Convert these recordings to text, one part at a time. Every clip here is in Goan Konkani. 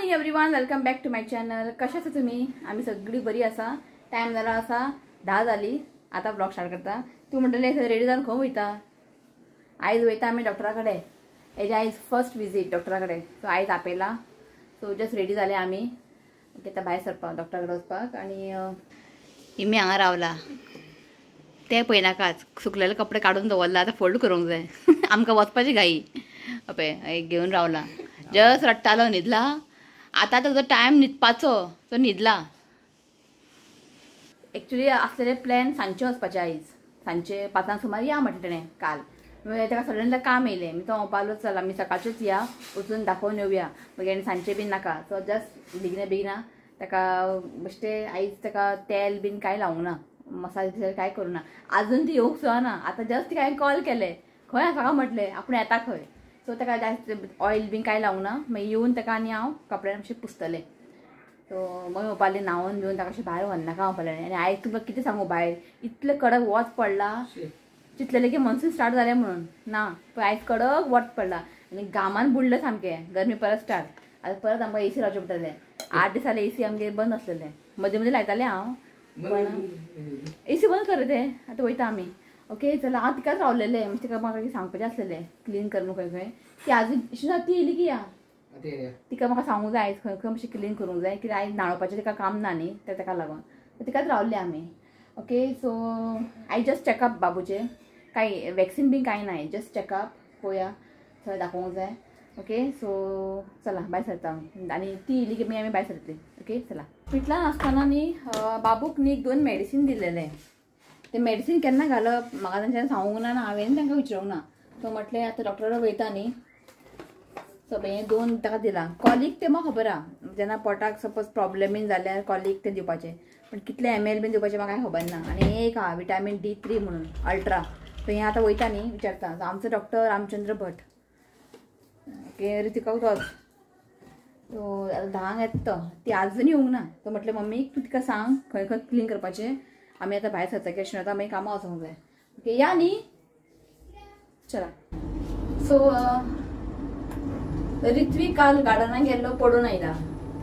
Morning everyone, welcome back to my channel. कशें आसा तुमी? आमी सगळी बरी आसा. टायम जाला आसा 10 जाली. आतां ब्लॉग स्टार्ट करता. तूं म्हणटलें रेडी जावन खंय वयता? आयज वयता आमी डॉक्टरा कडेन. हेजे आयज फर्स्ट विजीट डॉक्टरा कडेन. सो आयज आपयला. सो जस्ट रेडी जाले आमी. ओके, आतां भायर सरपाक डॉक्टरा कडेन वचपाक. आनी इमी हांगा रावला ते पळयनाकाच, सुकलेले कपडे काडून दवरला, आतां फोल्ड करूंक जाय. आमकां वचपाची घाई. पळय घेवन रावला, जस्ट रडटालो, न्हिदला. आतां ताजो टायम न्हिदपाचो, तो न्हिदला. एक्चुली आसलेले प्लॅन सांजचे वचपाचें. आयज सांजचे 5 सुमार या म्हटलें तेणें काल. ताका सडनली काम येयलें. तो म्हणपालो चल आमी सकाळचेच या, वचून दाखोवन येवया, मागीर आनी सांजचें बीन नाका. सो जस्ट बेगिना बेगिना ताका बेश्टें आयज ताका तेल बीन कांय लावंक ना, मसाज बिसाज कांय करूं ना. आजून ती येवंक सुद्दां ना. आतां जस्ट तिका हांवें कॉल केलें, खंय आसा काय म्हटलें, आपूण येता खंय. सो ताका जास्त ऑयल बीन कांय लावंक ना. मागीर येवन ताका आनी हांव कपड्यान मातशें पुसतलें. सो मम्मी म्हणपाली न्हांवन बिवन ताका अशें भायर व्हरनाका म्हणपालें. आनी आयज तुमकां कितें सांगू, भायर इतलें कडक वत पडला, चिंतलेलें की मॉन्सून स्टार्ट जालें म्हणून ना, पण आयज कडक वत पडला आनी घामान बुडलें सामकें. गरमी परत स्टार्ट. आतां परत आमकां एसी लावचें पडटलें. 8 दीस जाले एसी आमगेर बंद आसलेलें. मदीं मदीं लायतालें हांव, पण एसी बंद कर ते. आतां वयता आमी. ओके चला. हांव तिकाच रावलेलें, म्हणजे तिका म्हाका सांगपाचें आसलेलें क्लीन कर खंय खंय. ती आजून ती येयली की या, तिका म्हाका सांगूंक जाय आयज खंय खंय मातशें क्लीन करूंक जाय, कित्याक आयज न्हाणोवपाचें तिका काम ना न्ही, ते ताका लागून तिकाच रावले आमी. ओके, सो आयज जस्ट चॅकअप बाबूचें, कांय वॅक्सीन बीन कांय ना, जस्ट चॅकअप पळोवया, थंय दाखोवंक जाय. ओके, सो चला भायर सरता आनी ती येयली की मागीर आमी भायर सरतली. ओके चला. हॉस्पिटलान आसतना न्ही बाबूक न्ही 2 मेडिसीन दिलेलें. ते मेडिसीन केन्ना घालप म्हाका तांच्यान सांगूंक ना, हांवें तांकां विचारूंक ना. सो म्हटलें आतां डॉक्टरा वयता न्ही, सो हें 2 ताका दिलां. कॉलीक तें म्हाका खबर आहा, जेन्ना पोटाक सपोज प्रॉब्लेम बीन जाल्यार कॉलीक तें दिवपाचें, पण कितले ml बीन दिवपाचें म्हाका कांय खबर ना. आनी एक आहा विटामीन D3 म्हणून अल्ट्रा. सो हें आतां वयता न्ही विचारता. आमचो डॉक्टर रामचंद्र भट. ओके, रितिकाक तोच. सो आतां 10 येता तो, ती आजून येवंक ना. तो म्हटलें मम्मी तूं तिका सांग खंय खंय क्लीन करपाचें, आमी आतां भायर सरता की अशें आतां मागीर कामां वचोंक जाय. ओके या न्ही, चला. सो रित्वी काल गार्डनाक गेल्लो, पडून आयला.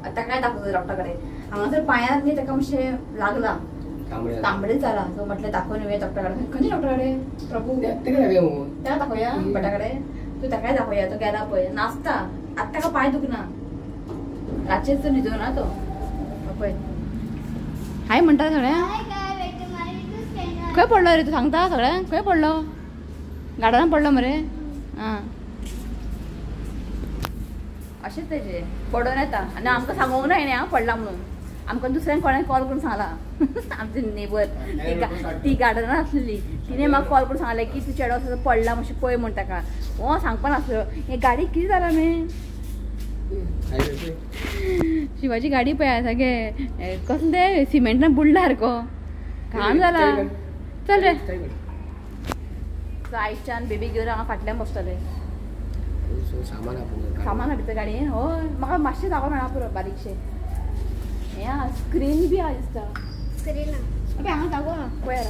आतां काय दाखोवचो डॉक्टरा कडेन. हांगासर पांयांत न्ही ताका मातशें लागला, तांबडेच जाला. सो म्हटलें दाखोवन येवया डॉक्टरा कडेन. खंयच्या डॉक्टरा कडेन? प्रभू ताका दाखोवया, भटा कडेन. तूं ताकाय दाखोवया. तो गेला पळय नाचता. आतां ताका पांय दुखना, रातचेच तो न्हिदो ना तो. पळय हाय म्हणटा सगळ्यांक. खंय पडलो रे तूं सांगता सगळ्यांक? खंय पडलो? गार्डनान पडलो मरे. आं, अशेंच तेजें पडोन येता. आनी आमकां सांगूंक ना हेणें हांव पडला म्हणून. आमकां दुसऱ्यांक कोणें कॉल करून सांगला. आमची नेबर ती गार्डनान आसलेली, तिणें म्हाका कॉल करून सांगलें की तूं चेडो असो पडला मातशें पळय म्हण ताका. हो सांगपा नासलो. हे गाडी कितें जालां मे? शिवाची गाडी पळय सारकें कसलें तें सिमेंटान बुडला सारको, घाण जाला. चल रे. सो आयच्यान बेबी घेवन हांगा फाटल्यान बसतलें. सामान भितर गाडयेन. हय, म्हाका मातशें जागो मेळना पुरो, बारीकशें. हें आहा स्क्रीन बी आहा दिसता. स्क्रीन आहा हांगा जागो आहा पळय.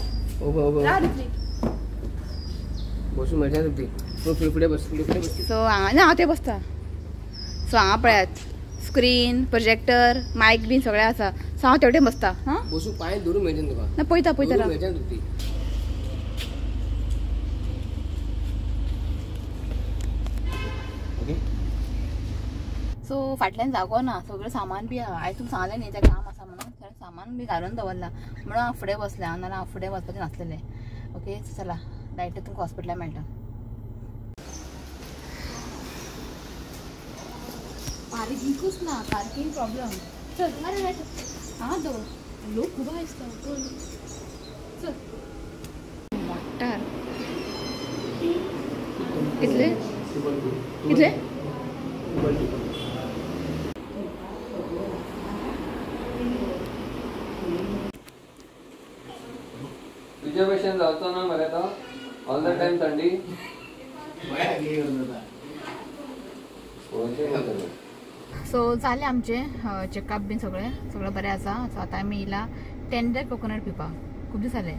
सो हांगा ना हांव थंय बसता. सो हांगा पळयात स्क्रीन, प्रोजेक्टर, मायक बीन सगळें आसा. सो हांव तेवटेन बसता. हां ना पळयता पळयता. सो फाटल्यान जागो ना, सगळें सामान बी आहा. आयज तुमकां सांगलें न्ही तें काम आसा म्हणून, सामान बी घालून दवरलां म्हणून हांव फुडें बसलें. हांव नाल्यार हांव फुडें वचपाचें नासलेलें. ओके चला, डायरेक्ट तुमकां हॉस्पिटलान मेळटा. पार्किंगूच ना, पार्किंग प्रॉब्लम. चल हांगा दवर, लोक खूब आसता. चल मोटार कितले कितले? तुझ्या भशेन जावचो ना मरे तो ऑल the time थंडी. सो जालें आमचें चॅकअप बीन सगळें सगळें बरें आसा. सो आतां आमी येयला टेंडर कोकोनट पिवपाक. खूब दीस जाले,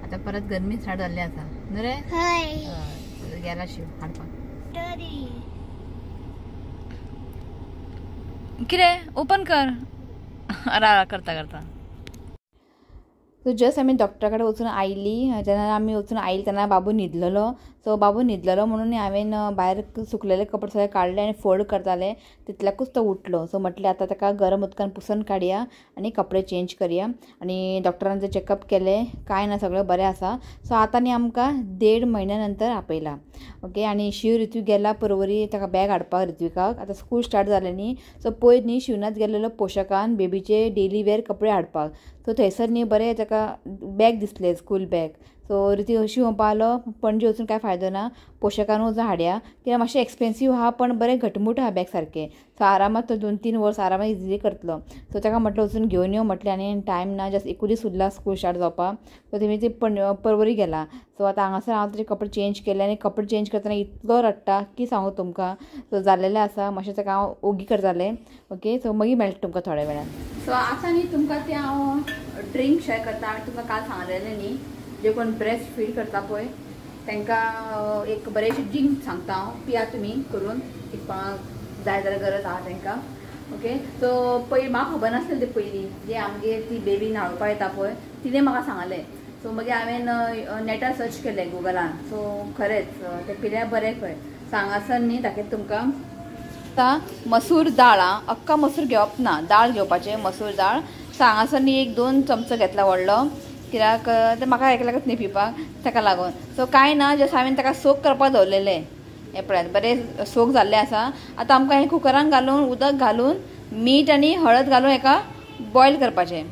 आतां परत गरमी स्टार्ट जाल्ली आसा न्हू रे. गेला शिव हाडपाक. कितें ओपन कर रा करता करता. सो जस्ट आमी डॉक्टरा कडेन वचून आयली. जेन्ना आमी वचून आयली तेन्ना बाबू न्हिदलेलो. सो बाबू न्हिदलेलो म्हणून हांवें भायर सुकलेले कपडे सगळे काडले आनी फोल्ड करताले तितल्याकूच तो उठलो. सो म्हटलें आतां ताका गरम उदकान पुसून काडया आनी कपडे चेंज करया. आनी डॉक्टरान जे चॅकअप केलें कांय ना, सगळें बरें आसा. सो आतां न्ही आमकां 1.5 म्हयन्या नंतर आपयला. ओके. आनी शिव ऋत्विक गेला परवरी ताका बॅग हाडपाक ऋत्विकाक. आतां स्कूल स्टार्ट जालें न्ही. सो पयर न्ही शिवनाथ गेल्लेलो पोशकान बेबीचे डेली वेअर कपडे हाडपाक. सो थंयसर न्ही बरें ताका बॅग दिसलें, school bag. So Hrithik Shiv म्हणपा पणजे वचून कांय फायदो ना, पोशकान वचून हाडया कित्याक मातशें एक्सपेन्सीव आहा पण बरें घटमूट आहा बॅग सारकें. सो आरामात तो 2-3 वर्स आरामात इजिली करतलो. सो ताका म्हटलें वचून घेवन यो म्हटलें. आनी टायम ना, जस्ट एकूच दीस उरला स्कूल स्टार्ट जावपाक. सो तेमी ती परवरी गेला. सो आतां हांगासर हांव ताजे कपडे चेंज केले आनी कपडे चेंज करतना इतलो रडटा की सांगू तुमकां. सो जाल्लेलें आसा मातशें ताका हांव ओगी करतालें. ओके. सो मागीर मेळटा तुमकां थोड्या वेळान. सो आतां न्ही तुमकां तें हांव ड्रिंक शेअर करता. हांवें तुमकां काल सांगलेलें न्ही, जे कोण ब्रेस्ट फीड करता पळय तांकां एक बरेंशें ड्रिंक सांगता हांव, पिया तुमी करून एक जाय जाल्यार गरज आहा तांकां. ओके. सो पयलीं म्हाका खबर नासलें तें पयलीं जे आमगेर ती बेबी न्हाणोवपाक येता पळय तिणें म्हाका सांगलें. सो मागीर हांवें नेटार सर्च केलें गुगलान. सो खरेंच तें पिल्यार बरें खंय. सो हांगासर न्ही दाखयता तुमकां. आतां मसूर दाळ आं, अक्का मसूर घेवप ना, दाळ घेवपाचें मसूर दाळ. सो हांगासर न्ही 1-2 चमचो घेतला व्हडलो, कित्याक तें म्हाका एकल्याकच न्ही पिवपाक ताका लागून. सो कांय ना, जस्ट हांवें ताका सोक करपाक दवरलेलें. हें पळयात बरें सोक जाल्लें आसा. आतां आमकां हें कुकरान घालून उदक घालून मीठ आनी हळद घालून हेका बॉयल करपाचें.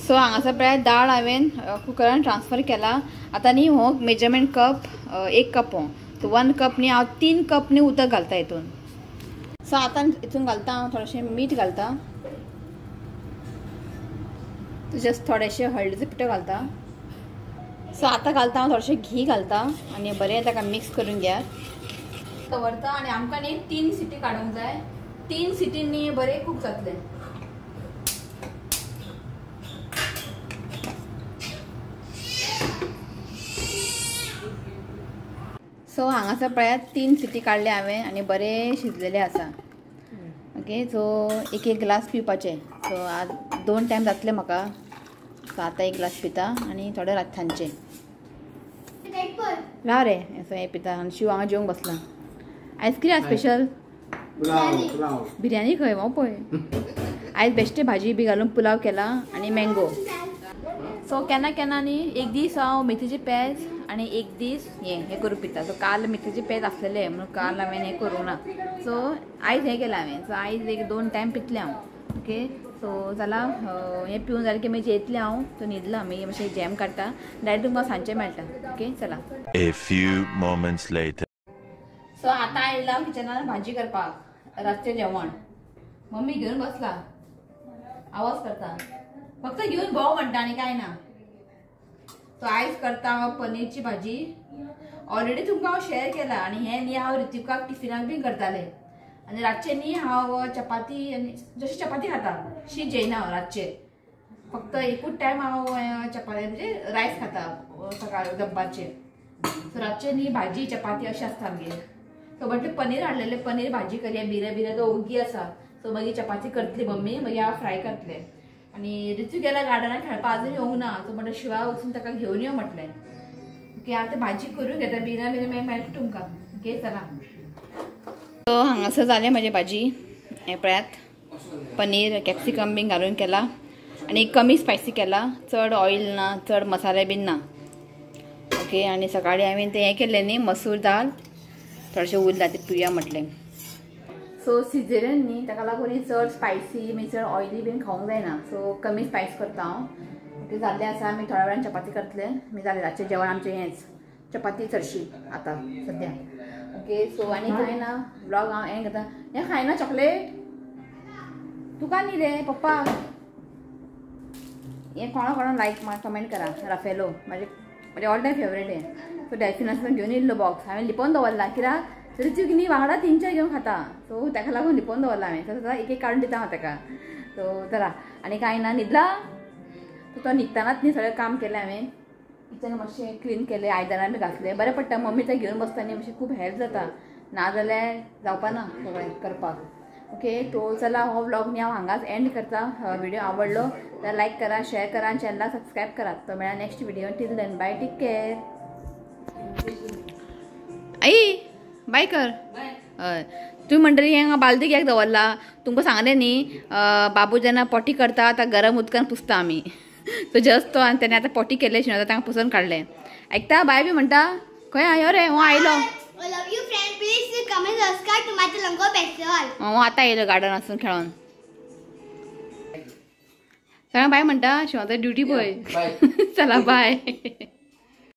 सो हांगासर पळयात दाळ हांवें कुकरान ट्रान्सफर केला. आतां न्ही हो मेजरमेंट कप 1 कप हो, सो 1 कप न्ही हांव 3 कप न्ही उदक घालता हितून. सो आतां हितून घालता हांव थोडेशें मीठ घालता, जस्ट थोडेशें हळदीचो पिठो घालता. सो आतां घालता हांव थोडेशें घी घालता आनी बरें ताका मिक्स करून घेयात. दवरता आनी आमकां न्ही 3 सिटी काडूंक जाय. 3 सिटींनी बरें कूक जातलें. सो हांगासर पळयात 3 सिटी काडले हांवें आनी बरें शिजलेलें आसा. ओके. सो 1-1 ग्लास पिवपाचें. सो आज 2 टायम जातलें म्हाका. सो आतां 1 ग्लास पिता आनी थोडे रातचे राव रे. सो हें पिता आनी शिव हांगा जेवंक बसला. आयज कितें आसा स्पेशल? बिरयानी खंय हो पळय. आयज बेश्टे भाजी बी घालून पुलाव केला आनी मँगो. सो केन्ना केन्ना न्ही एक दीस हांव मेथीची पेज आनी एक दीस हें करून पिता. सो काल मेथीची पेज आसलेले म्हणून काल हांवें हें करूंक ना. सो आयज हें केलां हांवें. सो आयज 1-2 टायम पितलें हांव. ओके. सो जालां हें पिवन जालें की मागीर जेयतलें हांव. सो न्हिदलां मागीर मातशें जॅम काडटा, डायरेक्ट तुमकां सांजचें मेळटा. ओके चला. A few moments later. So आतां आयला किचनान भाजी करपाक रातचें जेवण. मम्मी घेवन बसला, आवाज करता, फक्त घेवन भोंव म्हणटा आनी कांय ना. सो आयज करता हांव पनीरची भाजी. ऑलरेडी तुमकां हांव शेअर केला. आनी हें न्ही हांव ऋतिकाक टिफिनाक बीन करतालें. आनी रातचें न्ही हांव चपाती आनी जशी चपाती खाता शी जेयना हांव रातचें. फक्त एकूच टायम हांव चपाती म्हणजे रायस खाता सकाळ दनपारचें. सो रातचें न्ही भाजी चपाती अशें आसता आमगेर. सो म्हटलें पनीर हाडलेलें, पनीर भाजी करया. बिऱ्या बिऱ्या तो ओगी आसा. सो मागीर चपाती करतली मम्मी, मागीर हांव फ्राय करतलें. आनी ऋतू गेला गार्डनान खेळपाक, अजून येवंक ना. सो म्हटलें शिवा वचून ताका घेवन यो म्हटलें. ओके. आतां भाजी करून घेता, बिना बिना मागीर मेळटा तुमकां. ओके चला. सो हांगासर जालें म्हाजी भाजी. हें पळयात पनीर कॅप्सिकम बीन घालून केला आनी कमी स्पायसी केला, चड ऑयल ना, चड मसाले बीन ना. ओके. आनी सकाळीं हांवें तें हें केल्लें न्ही मसूर दाल, थोडेशें उरलां तें पिवया म्हटलें. सो सिजेरियन न्ही ताका लागून चड स्पायसी मागीर चड ऑयली बीन खावंक जायना. सो कमी स्पायस करता हांव. ओके जाल्लें आसा. आमी थोड्या वेळान चपाती करतले. मागीर जालें रातचें जेवण आमचें हेंच, चपाती चडशी आतां सद्या. ओके. सो आनी कांय ना, ब्लॉग हांव हें करता. हें खायना चॉकलेट तुका न्ही रे पप्पा. हें कोणा कोणा लायक कमेंट करा. राफेलो म्हाजे म्हाजें ऑल टायम फेवरेट हें. सो डॅल्फिनासून घेवन येयल्लो बॉक्स, हांवें लिपोवन दवरला कित्याक ऋतिक न्ही वांगडा 3-4 घेवन खाता. सो ताका लागून लिपोवन दवरला हांवें. सो एक एक काडून दिता हांव ताका. सो चला आनी कांय ना, न्हिदला. सो तो न्हिदतानाच न्ही सगळें काम केलें हांवें. किचन मातशें क्लीन केलें, आयदनां बी घासलें. बरें पडटा मम्मी तें घेवन बसता न्ही, मातशें खूब हेल्प जाता. नाजाल्यार जावपा ना सगळें करपाक. ओके तो चला हो व्लॉग मी हांव हांगाच एंड करता. व्हिडिओ आवडलो तर लायक करा, शेअर करा आणि चॅनला सबस्क्राईब करा. तो मेळा next video. Till then bye, take care. आई बाय कर. हय तुमी म्हणटली हांगा बालदी कित्याक दवरला तुमकां सांगलें न्ही, बाबू जेन्ना पोटी करता आतां गरम उदकान पुसता आमी. सो जस्ट तो आनी तेणें आतां पोटी केले शिवाय तांकां पुसून काडलें. आयकता बाय बी म्हणटा खंय आयो रे हो आयलो. हो आतां येयलो गार्डन आसून खेळोन. सगळ्यांक बाय म्हणटा. शिवाय ड्युटी पळय. चला बाय.